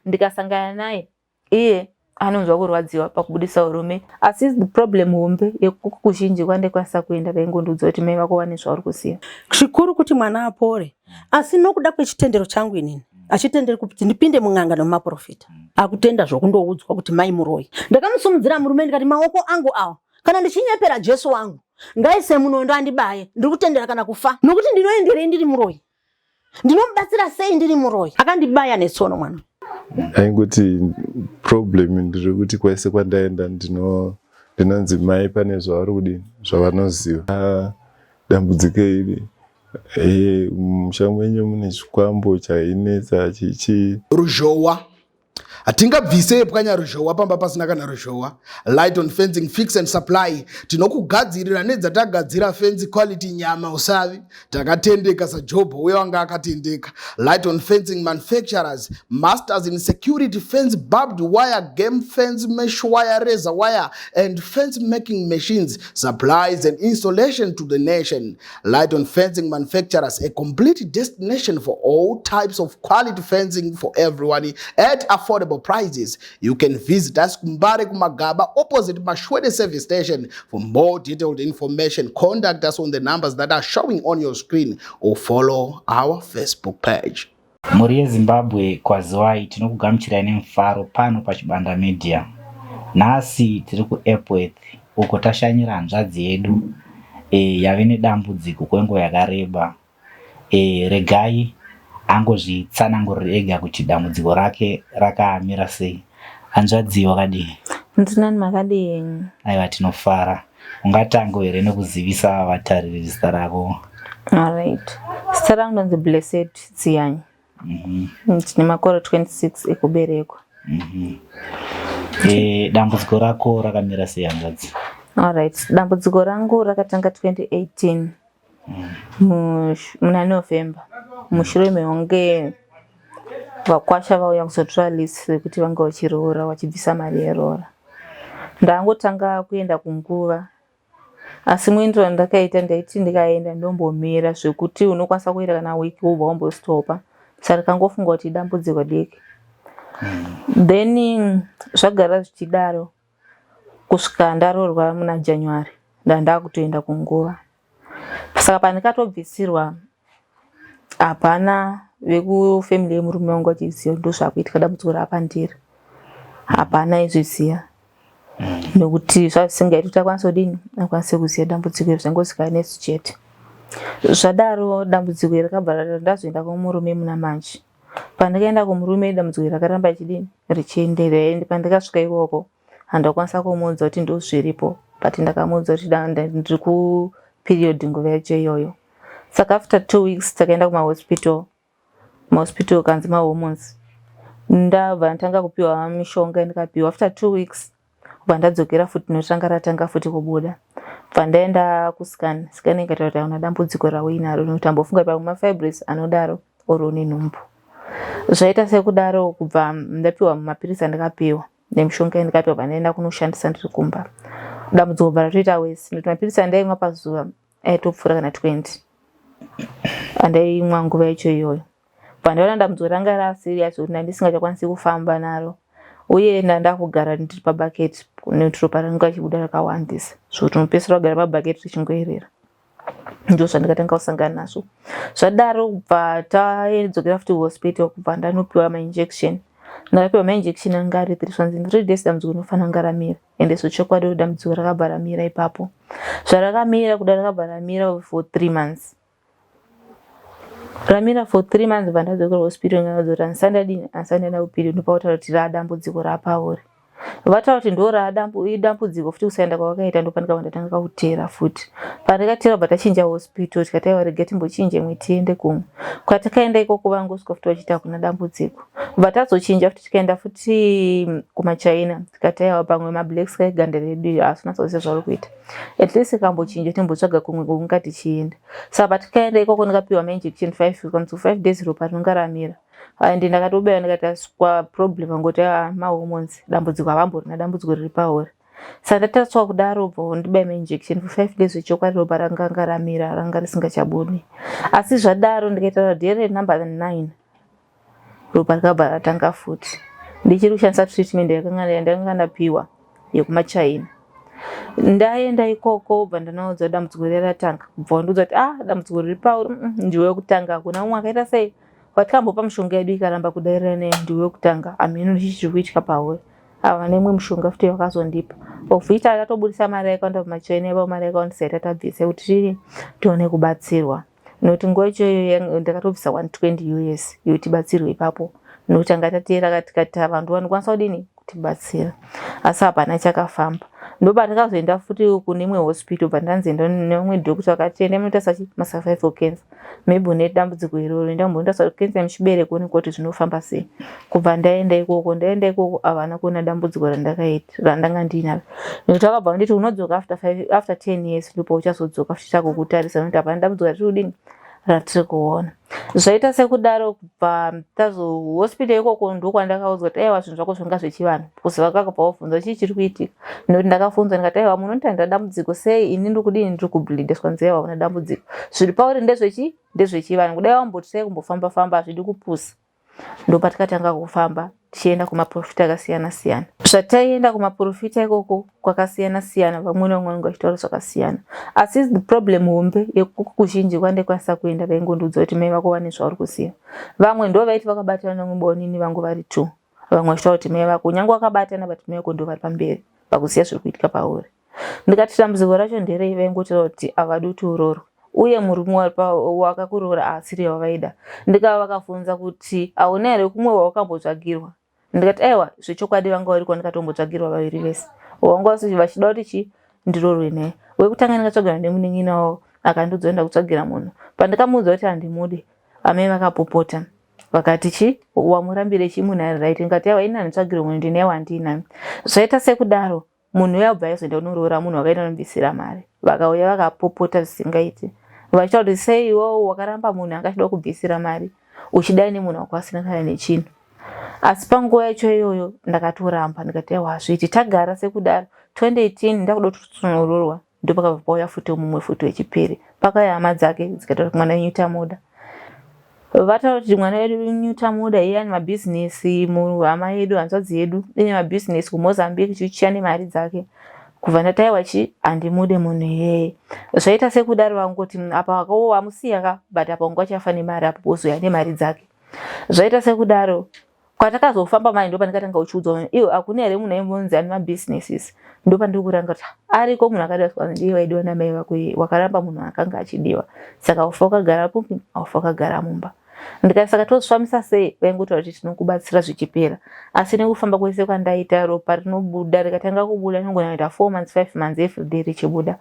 Ndikasangana naye iye anonzwa kurwadziwa pakubudisa urume. Asi problem hombe yekuzhinji kwandikwanisa kuenda vaingondiudza kuti mai vako vane zvauri kuziva. Zvikuru kuti mwana apore, asi nokuda kwechitendero changu inini achitenderi kuti ndipinde mun'anga nomumaprofita akutenda zvokundoudzwa kuti mai muroyi. Ndakamusumudzira murume ndikati maoko angu awa kana ndichinyepera Jesu wangu ngaise munondo andibaye, ndiri kutendera kana kufa nokuti ndinoenderei ndiri muroyi, ndinomubatsira sei ndiri muroyi. Akandibaya netsono mwana. Aingoti problem ndiri kuti kwese kwandaenda ndino ndinonzi mai pane zvavari kudini zvavanoziva. Ah, dambudziko iri eh, musha mwenyu mune chikwambo chainetsa chichi. Ruzhowa Hatingabvise pwanya ruzhowa pamba pasina kana ruzhowa. Light on fencing fix and supply tinokugadzirira nedzatagadzira fence quality nyama usavi. Takatendeka saJobho uye wanga akatendeka. Light on fencing manufacturers, masters in security fence, barbed wire, game fence, mesh wire, razor wire and fence making machines, supplies and installation to the nation. Light on Fencing Manufacturers, a complete destination for all types of quality fencing for everyone at affordable prices. You can visit us Kumbare Kumagaba opposite Mashwede service station. For more detailed information, contact us on the numbers that are showing on your screen or follow our Facebook page. Mhuri yeZimbabwe kwaziwai tinokugamuchirai nemufaro pano paChibanda Media. Nhasi tiri kuEpworth uko tashanyira hanzvadzi yedu e, yave nedambudziko kwenguva yakareba. E, regai angozvitsanangurira ega kuti dambudziko rake rakamira sei. Hanzvadzi wakadii? Ndinani, makadii? Aiwa, tinofara. Ungatange here nekuzivisa vatariri zita rako? Alright. Zita rangu ndonzi Blessed Tsiyanyi. Ndine makore 26 ekuberekwa. E, dambudziko rako rakamira sei hanzvadzi? Alright. Dambudziko rangu rakatanga 2018 muna November mushure mekunge vakwasha vauya kuzotora list rekuti vange vachiroora vachibvisa mari yeroora. Ndangotanga kuenda kunguva asi muendero wandakaita ndaiti ndikaenda ndombomira zvekuti unokwanisa kuenda kana wiki wobva wambostopa saka kangofunga kuti idambudziko diki. Then zvagara zvichidaro kusvika ndaroorwa muna January ndandakutoenda kunguva. Saka pandikatobvisirwa hapana vekufamily yemurume wangu vachiziva ndozvakuitika dambudziko raapandiri. Hapana aizviziva nekuti zvazvisingaiti kuti akwanise kudini akwanise kuziva dambudziko iri zvangosvika nesu chete. Zvadaro dambudziko iri rakabva ndazoenda kumurume muna March. Pandakaenda kumurume dambudziko iri rakaramba richidini richienderera ende pandakasvika ikoko handakwanisa kumuudza kuti ndozviripo but ndakamuudza kuti ndiri kuperiod nguva yacho iyoyo. Saka after 2 weeks takaenda kumahospital, mahospital kanzi mahormones. Ndabva ndatanga kupiwa mishonga ndikapiwa after 2 weeks bva ndadzokera futi nekuti ranga ratanga futi kubuda. Bva ndaenda kuscan, scan ikataura kuti hauna dambudziko rauinaro nekuti ambofunga pamwe mafibroids anodaro or une nhumbu. Zvaita sekudaro kubva ndapiwa mapirisi andakapiwa nemishonga yandikapiwa pandaenda kunoshandisa ndiri kumba. Dambudziko bva ratoita wesi nekuti mapirisi andaimwa pazuva aitopfuura kana 20 andaimwa nguva yacho iyoyo. Pandaona dambudziko ranga raserious zvekuti ndandisingachakwanisi kufamba naro uye ndandakugara ndiri pabhaketi nekuti ropa ranga richibuda rakawandisa zvekuti unopedzisira wagara pabhaketi richingoerera. Ndozvandakatanga kusangana nazvo. Zvadaro kubva tadzokera futi kuhospital kubva ndanopiwa mainjection. Ndakapiwa mainjection anga ari 3 zvanzi in 3 days dambudziko rinofanira kunge ramira. Ende zvechokwadi dambudziko rakabva ramira ipapo. Zvarakamira kuda rakabva ramira for 3 months. Ramira for 3 months bva ndadzokera kuhospital ndikaudza kuti handisati ndadini handisati ndaenda kuperiod ndopavataura kuti raadambudziko raapauri. Vataura kuti ndo raadambudziko futi kusaenda kwavakaita ndopandikabva ndatanga kuteera futi. Pandakateera bva tachinja hospital tikati aiwa rega timbochinje imwe tiende kumwe. Kwatakaenda ikoko vangosvika futi vachiti hakuna dambudziko. Bva tazochinja futi tikaenda futi kumaChina tikati aiwa pamwe mablack sky ganda redu haasi kunyatsoziva zvauri kuita. At least ikambochinja timbotsvaga kumwe kwakunga tichienda. Saka patikaenda ikoko ndikapiwa mainjection 5 kanzi 5 days ropa rinonga ramira. And ndakatobaiwa ndikataswa problem angoti ah, mahormones dambudziko havamborina dambudziko riri pauri. Saka ndatariswa kudaro bva ndibaya mainjection for 5 days zvechokwadi ropa ranga ranga ramira ranga risingachabudi. Asi zvadaro ndikaita dare number 9 ropa rikabva ratanga futi. Ndichiri kushandisa treatment yandakanga ndapiwa yekumaChina. Ndaenda ikoko bva ndanoudza dambudziko riya ratanga. Kubva wandiudza kuti ah dambudziko riri pauri ndiwe wekutanga hakuna umwe akaita sei. Watikambopa mishonga yedu ikaramba kudairira naye ndiwe wekutanga hameno chii chiri kuitika pauri. Ava nemwe mishonga futi yakazondipa of which akatobudisa mari yakawanda pamachina ipapo mari yakawandisa yatabvisa kuti tiri tione kubatsirwa nokuti nguva yacho iyoyo ndakatobvisa 120 us yekuti tibatsirwe ipapo nokuti anga tateera tikati vanhu vanokwanisa kudini kutibatsira asi hapana chakafamba ndopandakazoenda futi kune imwe hospital bva ndanzi enda neumwe doctor akati enda munotarisa chi masurvival cancer maybe une dambudziko iroro enda mbonotarisa cancer yemuchibereko one kuti zvinofamba sei kubva ndaenda ikoko ndaenda ikoko havana kuona dambudziko randakaita randanga ndiinaro nekuti vakabva vanditi unodzoka after, after 10 years ndipo uchazodzoka futi takukutarisa nekuti hapana dambudziko ratiri kudini ratiri kuona Zvaita sekudaro kubva tazo hospital ikoko ndokwandakaudzwa kuti aiwa zvinhu zvako zvanga zvechivanhu because vakakabva vabvunza chii chiri kuitika nekuti ndakafunza ndikati aiwa munoti handina dambudziko sei ini ndiri kudini ndiri kubleeda zvikanzi aiwa una dambudziko zviri pauri ndezvechi ndezvechivanhu kudai wamboti sei kumbofamba famba hazvidi kupusa ndopatikatanga kufamba tichienda kumaprofita akasiyana siyana. Zvataienda kumaprofita ikoko kwakasiyana siyana, vamwe nevamwe vanenge vachitaura zvakasiyana, asi the problem hombe yekuzhinji kwandaikwanisa kuenda vaingondiudza kuti mai vako vane zvauri kuziva. Vamwe ndo vaiti vakabatana nevamwe vangu vari two, vamwe vachitaura kuti mai vako nyange vakabatana but mai vako ndo vari pamberi pakuziva zviri kuitika pauri. Ndikati dambudziko racho nderei vaingotaura kuti havadi kuti uroorwe uye murume wakakuroora haasiri wavaida. Ndikava vakabvunza kuti hauna here kumwe wawakambotsvagirwa ndikati aiwa zvechokwadi vanga variko ndikatombotsvagirwa vaviri vese wanga vachida kuti chii ndiroorwe naye. Wekutanga ndakatsvagirwa nemunin'ina wavo akandiudza kuti ndakutsvagira munhu pandikamuudza kuti handimudi amai vakapopota vakati chi wamurambire chi munhu ari right ndikati aiwa ini handitsvagirwe munhu ndine wandinaye zvaita sekudaro Munhu uya obva aizoenda kunoroora munhu wakaenda kunobvisira mari. Vakauya vakapopota zvisingaiti. Vachitaura kuti sei iwewe wakaramba munhu anga achida kubvisira mari uchidai nemunhu wako asina kana nechinhu. Asi panguva yacho iyoyo ndakatoramba ndikati aiwa hazviiti. Tagara sekudaro 2018 ndakuda kuti tinoroorwa ndopakabva pauya futi mumwe futi wechipiri. Pakauya hama dzake dzikataura kuti mwana wenyu tamuda. Vataura kuti mwana wedu tamuda iye ane mabhizinesi hama yedu hanzvadzi yedu ine mabhizinesi kuMozambique chichiya nemari dzake. Kubva ndati aiwa chi handimude munhu iyeye. Zvaita sekudaro vangoti apa wamusiya ka but apa wanga uchafa nemari apo wozouya nemari dzake. Zvaita sekudaro Kwatakazofamba manje ndopandikatanga kuchiudzwa iwe hakuna here munhu aimbonzi ane mabusinesses ndopandiri kuranga kuti ariko munhu akadai zvikanzi ndiye waidiwa namai vako iye wakaramba munhu akanga achidiwa saka haufa wakagara pupi haufa wakagara mumba ndikati saka tozvifambisa sei vaingotaura kuti tinokubatsira zvichipera asi nekufamba kwese kwandaita ropa rinobuda rikatanga kubuda rinogona kuita four months five months everyday richibuda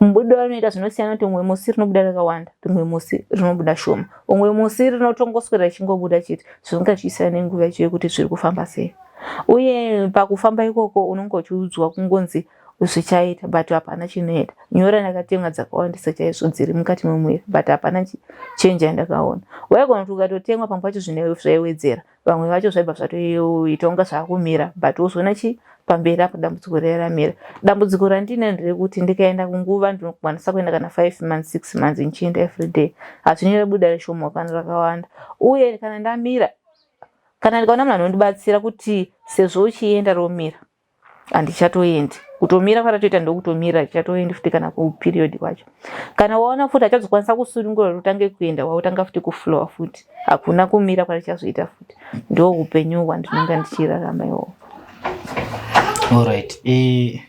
mubudo rinoita zvinosiyana kuti umwe musi rinobuda rakawanda rimwe musi rinobuda shoma Umwe musi rinotongoswera richingobuda chete zvinonga zvichiisana nenguva yacho yekuti zviri kufamba sei. Uye pakufamba ikoko unonga uchiudzwa kungonzi zvichaita but hapana chinoita. Nyora ndakatemwa dzakawandisa chaizvo dziri mukati memuviri but hapana change yandakaona. Waigona kuti ukatotemwa pamwe pacho zvaiwedzera vamwe vacho zvaibva zvatoita kunga zvakumira but wozoona chi pamberi apo dambudziko riya ramira dambudziko randine nderekuti ndikaenda kunguva ndinokwanisa kuenda kana five months six months ndichienda everyday hazvinyore buda rishoma kana rakawanda uye kana ndamira kana ndikaona munhu anondibatsira kuti sezvo uchienda romira handichatoendi kutomira kwaratoita ndokutomira handichatoendi futi kana kuperiod kwacho kana waona futi achazokwanisa kusunungura kuti utange kuenda wautanga futi kuflowa futi hakuna kumira kwarichazoita futi ndo upenyu hwandinonga ndichirarama iwowo Alright, eh,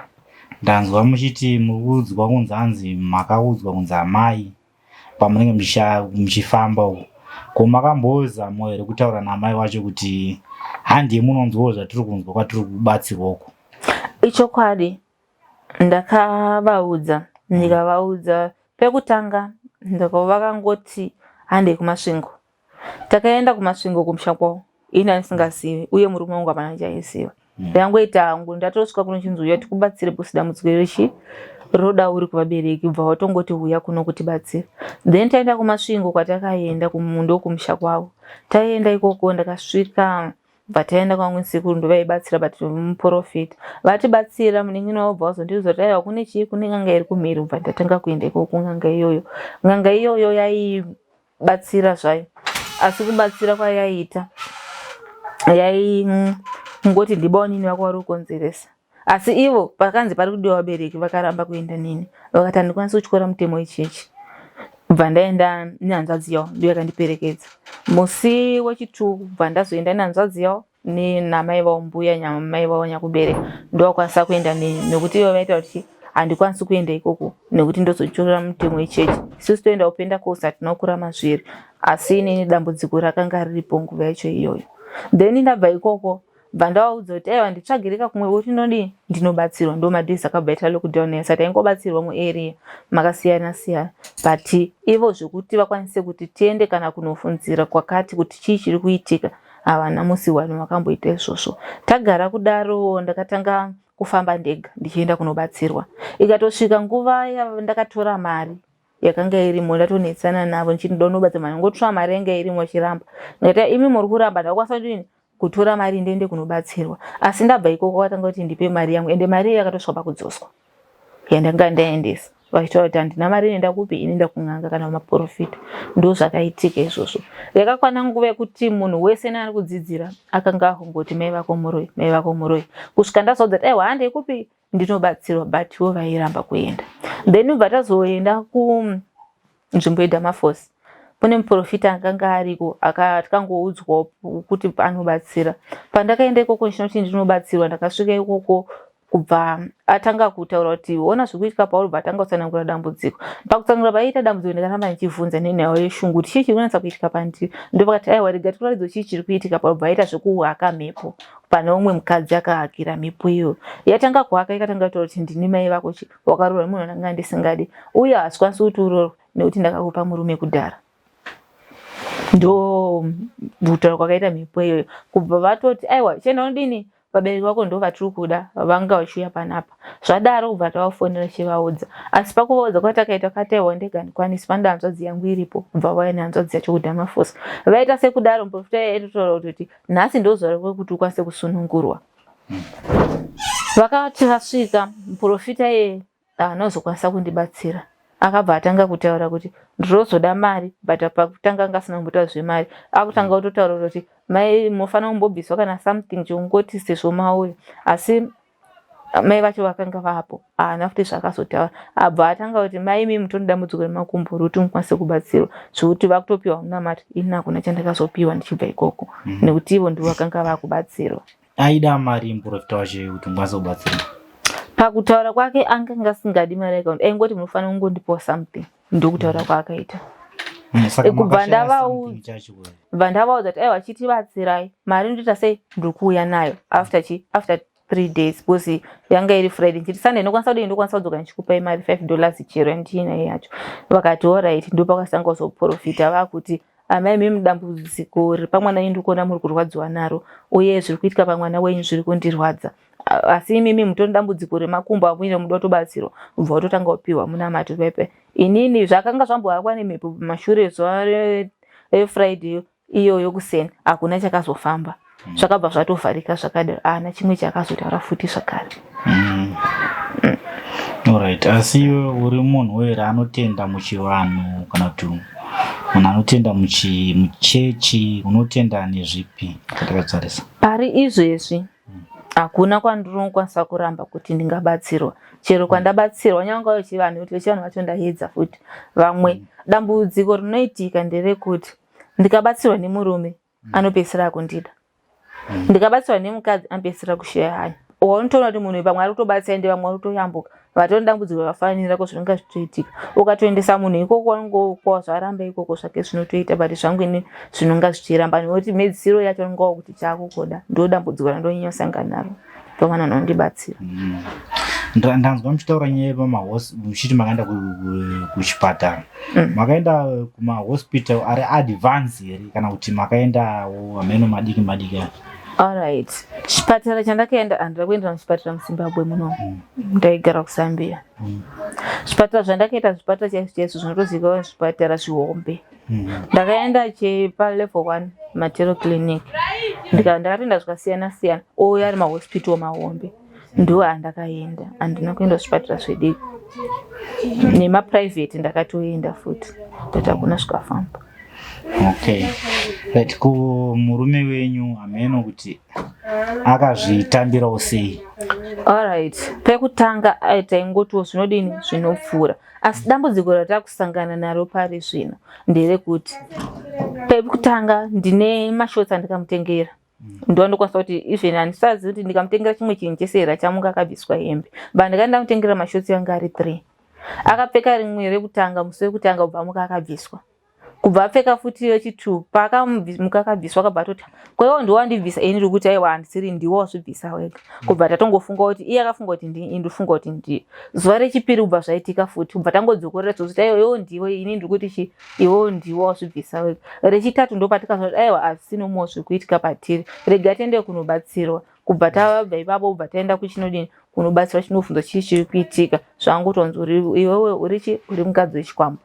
ndanzwa muchiti muri kuudzwa kunzi hanzi makaudzwa kunzi amai pamunenge muchifamba uko ko makambozamawo here kutaura naamai vacho kuti handiye munonzwawo zvatiri kunzwa kwatiri kubatsirwa uko ichokwadi ndakavaudza ndikavaudza pekutanga ndakavakangoti handei kumasvingo Takaenda kuMasvingo kumusha kwavo ini andisingazivi uye murume wangu hapana chaiziva. Mm. Ndangoita hangu ndatosvika kuno chinzi uya tikubatsire because dambudziko rechi roda uri kuvabereki bva watongoti huya kuno kutibatsira. Then taenda kuMasvingo kwatakaenda ndokumusha kwavo. Taenda ikoko ndakasvika bva taenda kwamwe sekuru ndovaibatsira but muprofita vatibatsira munin'ina wavo bva vazondiudza kuti aiwa kune chii kune n'anga iri kumhiri bva ndatanga kuenda ikoko kun'anga iyoyo. N'anga iyoyo yai batsira zvayo asi kubatsira kwayaiita yai mm, Kungoti ndibaonini vako vari kukonzeresa. Asi ivo pakanzi pari kudiwa vabereki vakaramba kuenda neni. Vakati handikwanisi kutyora mutemo wechechi. Bva ndaenda nehanzvadzi yavo ndiyo yakandiperekedza. Musi wechitu bva ndazoenda nehanzvadzi yavo namai vavo mbuya nyamai vavo nyakubereka ndovakwanisa kuenda neni nekuti ivo vaita kuti handikwanisi kuenda ikoko nekuti ndozotyora mutemo wechechi. Isusu toenda kupendakosi hatina kukura mazviri asi inini dambudziko rakanga riripo nguva yacho iyoyo. Then ndabva ikoko bva ndavaudza kuti aiwa nditsvagirika kumwe kuti ndinodii ndinobatsirwa ndo madays akabva aita lockdown yasa taingobatsirwa muarea makasiyana siyana but ivo zvekuti vakwanise kuti tiende kana kunofunzira kwakati kuti chii chiri kuitika havana musi wani wakamboita izvozvo tagara kudaro ndakatanga kufamba ndega ndichienda kunobatsirwa ikatosvika nguva yandakatora mari yakanga irimo ndatonetsana navo ndichiti ndoda kunobatsirwa mari ngotora mari yanga irimo vachiramba ndikati imi muri kuramba ndakukwanisa kudini kutora mari ndiende kunobatsirwa asi ndabva ikoko vatanga kuti ndipe mari yangu ende mari iyo yakatosvika pakudzoswa yandanga ndaendesa vachitaura kuti handina mari inoenda kupi inoenda kun'anga kana kumaporofita ndo zvakaitika izvozvo yakakwana nguva yekuti munhu wese neari kudzidzira akanga akungoti mai vako muroyi mai vako muroyi kusvika ndazoudza kuti aiwa handei kupi ndinobatsirwa but ivo vairamba kuenda then ubva tazoenda kunzvimbo yedamafosi kune muprofita akanga ariko akangoudzwa kuti anobatsira pandakaenda ikoko ndichinoti ndinobatsirwa ndakasvika ikoko kubva atanga kutaura kuti ona zviri kuitika pauri bva atanga kutsanangura dambudziko pakutsanangura paiita dambudziko ndikaramba ndichivhunza nenhau yeshungu kuti chii chiri kunatsa kuitika pandiri ndopakati aiwa rega tikuratidza chii chiri kuitika pauri bva aita zvekuhaka mhepo pane umwe mukadzi akahakira mhepo iyoyo yatanga kuhaka ikatanga kutaura kuti ndini mai vako chi wakaroorwa nemunhu wandanga ndisingadi uye hasikwanisi kuti uroorwe nekuti ndakakupa murume kudhara ndo kutaura kwakaita mhepo iyoyo kubva vatoti aiwa chienda unodini vabereki vako ndo vatiri kuda vanga vachiuya panapa zvadaro kubva tavafonera chivaudza asi pakuvaudza kwatakaita kataiwa ndega handikwanisi panoda hanzvadzi yangu iripo kubva vauya nehanzvadzi yacho kudhamafosa vaita sekudaro muprofita aitotaura kutoti nhasi ndozuva rako rekuti ukwanise kusunungurwa vakati vasvika muprofita iye haana kuzokwanisa kundibatsira akabva atanga kutaura kuti ndinozoda mari but pakutanga anga asina kumbotaura zvemari akutanga kutotaura kuti mai munofanira kumbobviswa kana something chekungoti sezvo mauya asi mai vacho vakanga vapo haana futi zvaakazotaura abva atanga kuti mai imi mutori dambudziko remakumbo rekuti mukwanise kubatsirwa zvekuti vakutopiwa munamato ini hakuna chandakazopiwa ndichibva ikoko mm. nekuti ivo ndivo vakanga vakubatsirwa aida mari muprofita wacho kuti mukwanise kubatsirwa pakutaura kwake anga asingadi mari akaunti aingoti munofanira kungondipawo something ndokutaura kwaakaita mm, kubva ndavaudza kuti aiwa chitibatsirai mari ndoita sei ndiri kuuya nayo after chi after three days because yanga iri friday ndichiti sunday ndokwanisa kudii ndokwanisa kudzoka ndichikupai mari five dollars chero yandiinayo yacho vakati orit ndopakasanga kuzoprofita vakuti amai mimi dambudziko riri pamwana wenyu ndikuona muri kurwadziwa naro uye zviri kuitika pamwana wenyu zviri kundirwadza asi imimi mutori dambudziko remakumbo amuine muda kutobatsirwa ubva watotanga kupiwa munamato pepe inini zvakanga zvambohakwa nemhepo pamashure zuva refriday iyoyo kuseni hakuna chakazofamba mm. zvakabva zvatovharika zvakadaro haana chimwe chakazotaura futi zvakare mm. mm. Alright, asi iwe uri munhu here anotenda muchivanhu kana kuti munhu anotenda muchechi unotenda nezvipi katakatarisa pari izvezvi hakuna kwandinokwanisa kuramba kuti ndingabatsirwa chero kwandabatsirwa nyange vechivanhu kuti vechivanhu vacho ndaedza futi vamwe mm. dambudziko rinoitika nderekuti ndikabatsirwa nemurume mm. anopedzisira akundida mm. ndikabatsirwa nemukadzi anopedzisira kusheya hanya waunotoona kuti munhu pamwe ari kutobatsira ende vamwe vari kutoyambuka vatone dambudziko rakafanira ko zvinonga zvichitoitika ukatoendesa munhu ikoko wanongokuwa zvaramba ikoko zvake zvinotoita but zvangu ini zvinonga zvichiramba nekuti mhedzisiro yacho anonga wakuti chakukoda ndo dambudziko randonyanya kusangana naro ndomana anondibatsira mm. Ndanzwa muchitaura nyaya yepamahos muchiti makaenda kuchipatara mm. Makaenda kumahospital ari advance here kana kuti makaendawo hameno madiki madiki aya? Alright, chipatara chandakaenda handina kuendera muchipatara muZimbabwe muno mm. Ndaigara kuZambia mm. Zvipatara zvandakaita zvipatara chaizvo chaizvo zvinotozivikanwa zvipatara zvihombe mm. Ndakaenda chepa level 1 Matero clinic ndakatoenda zvakasiyana siyana ouya ari mahospital mahombe ndo andakaenda handina kuenda kuzvipatara zvediki nemaprivate ndakatoenda futi but hakuna zvikafamba. Okay, right. Ko murume wenyu hameno kuti akazvitambirawo sei? Alright, pekutanga taingotiwo zvinodini, zvinopfuura, asi dambudziko ratakusangana naro pari zvino nderekuti pekutanga ndine mashorts andikamutengera, ndondokwanisa kuti even handisazivi kuti ndikamutengera chimwe chinhu chese here achamuka akabviswa hembe, but ndikanga ndamutengera mashorts anga ari 3. Akapfeka rimwe rekutanga, musi wekutanga kubva amuka akabviswa. Kubva apfeka futi yechi2, paakamuka akabviswa, akabva atoti, "Kwaiwo ndiwo wandibvisa?" Ini ndiri kuti, "Aiwa, handisiri, ndiwo wazvibvisa wega." Kubva tatongofunga kuti iye akafunga kuti ndii, ini ndirifunga kuti ndiye. Zuva rechipiri kubva zvaitika futi, kubva tangodzokorera izvozvo kuti, "Aiwa, iwewo ndiwe." Ini ndiri kuti chi, "Iwewo ndiwo wazvibvisa wega." Rechitatu ndopatikazwa kuti, "Aiwa, hazvisinomuwo zviri kuitika patiri, rega tiende kunobatsirwa." Kubva tabva ipapo, kubva taenda kuchinodini, kunobatsirwa, chinobvunzwa chii chiri kuitika. Zvangotonzi, "Iwewe uri chi, uri mukadzi wechikwambo."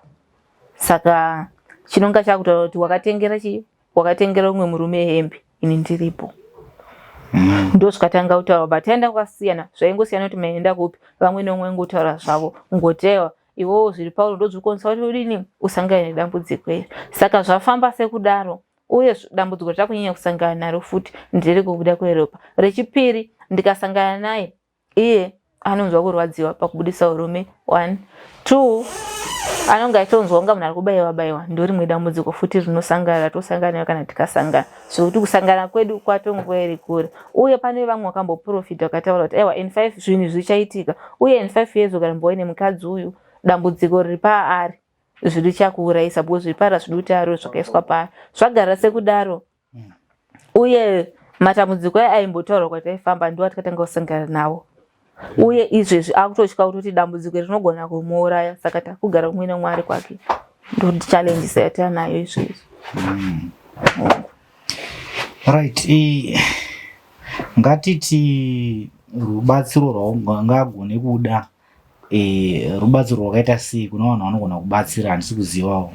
Saka chinonga chakutaura kuti wakatengera chi, wakatengera umwe murume hembe ini ndiripo. Ndo zvikatanga kutaura, but taenda kwakasiyana, zvaingosiyana kuti maenda kupi. Vamwe neumwe ngotaura zvavo, ngotewa, "Iwewo zviri pauri ndozvikonisa kuti udini, usangane nedambudziko iri." Saka zvafamba sekudaro. Uye dambudziko ratakunyanya kusangana naro futi nderekubuda kweropa. Rechipiri, ndikasangana naye, iye anonzwa kurwadziwa pakubudisa urume. One, two, anonge achitonzwa kunga munhu ari kubayiwa bayiwa. Ndo rimwe dambudziko futi rinosangana, ratosangana nayo kana tikasangana, zvokuti kusangana kwedu kwatonguva iri kure. Uye pane vamwe vakamboprofita, vakataura kuti, "Aiwa, in 5 zvinhu zvichaitika, uye in 5 years ukaramba uine mukadzi uyu, dambudziko riri paari zvirichakuurayisa, because zviri paari hazvidi kuti ari zvakaiswa paari." Zvagara sekudaro. Uye matambudziko aya aimbotaurwa kwataifamba ndo atikatanga kusangana nawo. Uye izvezvi akutotya kutoti dambudziko rinogona kumuuraya, saka takugara kumwe nemwe ari kwake. Ndo challenge yatanayo izvezvi. Right, ngatiti rubatsiro rwaungagone kuda, rubatsiro rwakaita sei kuna vanhu vanogona kubatsira? Handisi kuzivawo.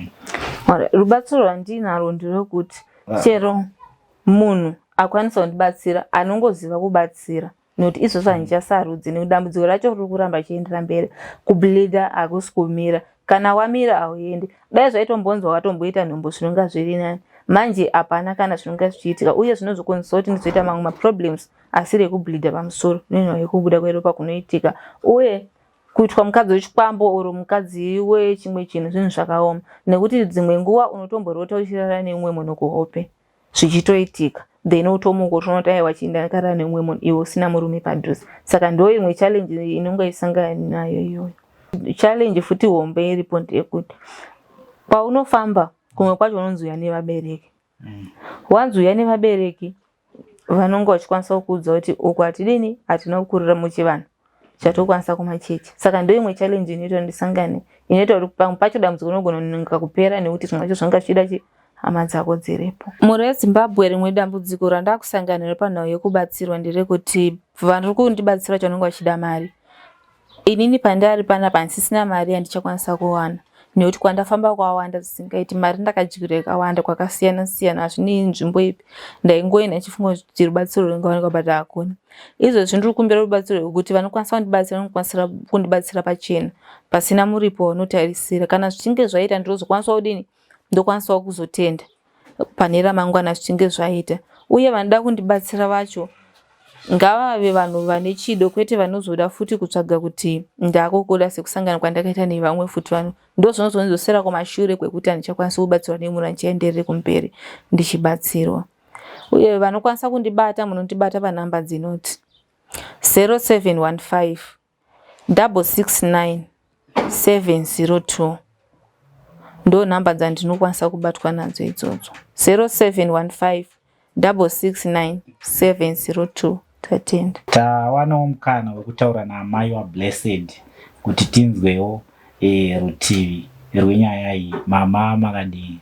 Rubatsiro rwandinarwo nderwekuti chero munhu akwanisa kundibatsira, anongoziva kubatsira, nekuti izvozvo handichasarudzi, nekuti dambudziko racho riri kuramba chiendera mberi. Kubleeda hakusi kumira, kana wamira hauendi. Dai zvaitombonzi wakatomboita nhumbu, zvinonga zviri nani. Manje hapana kana zvinonga zvichiitika, uye zvinozokonzesa kuti ndizoita mamwe maproblems asiri ekubleeda pamusoro, nenyaya yekubuda kweropa kunoitika. Uye kuitwa mukadzi wechikwambo oro mukadzi wechimwe chinhu, zvinhu zvakaoma, nekuti dzimwe nguva unotomborota uchirara neumwe munhu kuhope, zvichitoitika, then utomuka utoona kuti, "Aiwa, chii, ndakarara neumwe munhu," iwe usina murume padhuze. Saka ndo imwe challenge inonga isangana nayo iyoyo. Challenge futi hombe iripo ndeyekuti paunofamba kumwe kwacho unonzi uya nevabereki. Wanzi uya nevabereki, vanonga vachikwanisa kukuudza kuti uku hatidini, hatina kukurira muchivanhu chatokwanisa kumachechi. Saka ndo imwe challenge inoita ndisangane, inoita kuti pamwe pacho dambudziko rinogona kunonoka kupera, nekuti zvimwe zvacho zvanga zvichida chi hama dzako dziripo. Mhuri yeZimbabwe, rimwe dambudziko randakusangana naro panhau yekubatsirwa nderekuti vari kundibatsira vacho vanonge vachida mari. Inini pandari panapa handisisina mari yandichakwanisa kuwana, nekuti kwandafamba kwawanda zvisingaiti. Mari ndakadyira yakawanda kwakasiyana siyana, hazvinei nzvimbo ipi. Ndaingoenda ndichifunga kuti rubatsiro rungawanikwa, but hakuna. Izvezvi ndiri kukumbira rubatsiro rwekuti vanokwanisa kundibatsira vanokwanisa kundibatsira pachena, pasina muripo waunotarisira. Kana zvichinge zvaita, ndinozokwanisa kudini, ndokwanisawo kuzotenda pane ramangwana zvichinge zvaita. Uye vanoda kundibatsira vacho ngavave vanhu vane chido, kwete vanozoda futi kutsvaga kuti ndakukuda, sekusangana kwandakaita nevamwe futi vanhu. Ndo zvinozondidzosera kumashure kwekuti handichakwanisi kubatsirwa nemunhu, handichaendereri kumberi ndichibatsirwa. Uye vanokwanisa kundibata, munondibata panhamba dzinoti 0715 669 702. Ndo nhamba dzandinokwanisa kubatwa nadzo idzodzo, 0715 669 702. Tatenda. Tawanawo mukana wekutaura naamai waBlessed kuti tinzwewo rutivi rwenyaya iyi. Mama, makadii?